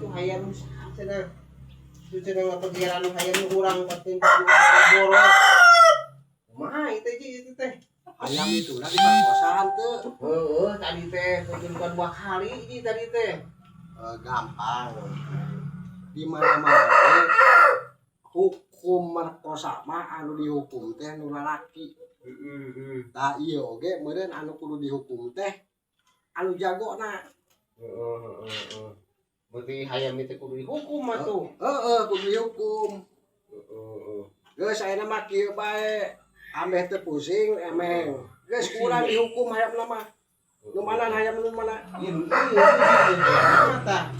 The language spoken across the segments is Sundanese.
Itu hayam cenah. Itu cenah ngapagiran hayam nu urang patin boro. Kumaha itu Ji itu teh? Hayam itu lah diperkosaan teu? Heeh, tadi teh tujuan dua kali Ji tadi teh. Eh, gampang. Di mana-mana teh hukum merkosa mah anu dihukum teh nu lalaki. Heeh. Tah, ieu oge meureun anu kudu dihukum teh anu jagona. Heeh. Berarti hayam itu kudu dihukum atuh. Heeh, kudu dihukum. Heeh. Geus, ayeuna mah kieu bae. Ameh teu pusing, emeng. Geus, kurang dihukum hayamna mah. Nu mana hayam, nu mana? Ieu nu ieu hayamna tah.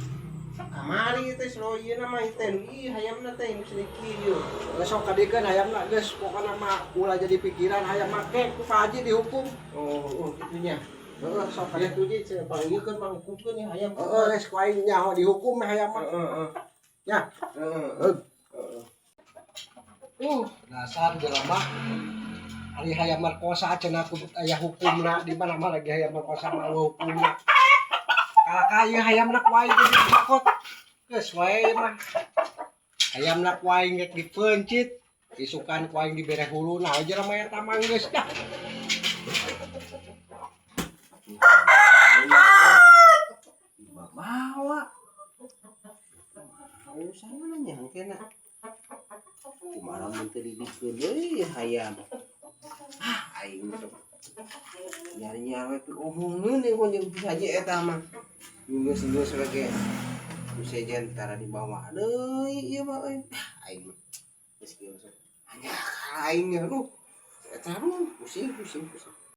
Kamari teh slow ieu mah teh nu ieu hayamna teh nu sedikit ieu. Geus, sok kadikeun hayamna geus, pokona mah ulah jadi pikiran hayam mah, ke ku Pak Haji dihukum. Oh, kitunya. Heeh, sok Dia kadikeun. tuh Ji cenah panggilkeun, panghukumkeun ya hayam. Heeh, geus ku aing nyaho dihukum hayam mah. Heeh. Ya. Heeh. Heeh. Heeh. Dasar jelema, ari hayam merkosa cenah kudu aya hukumna. Di mana-mana lagi hayam merkosa mah euweuh hukumna. Kalaka ieu hayamna ku aing jadi dicokot. Geus wae mah. Hayamna ku aing rek dipeuncit. Isukan ku aing dibere huluna jelema eta mah, geus dah. Bawa. Urusan mana nya kena? Kumaha mun teu dibikeun deui hayam? Ah, aing sok nyari-nyari we omongkeun deui kun jeung Haji eta mah. Geus-geus we ge. Nu sejen tara dibawa deui ieu mah euy. Ah, aing mah. Geus kieu sok. Hanya aing nya aduh. Eta aduh, pusing pusing pusing.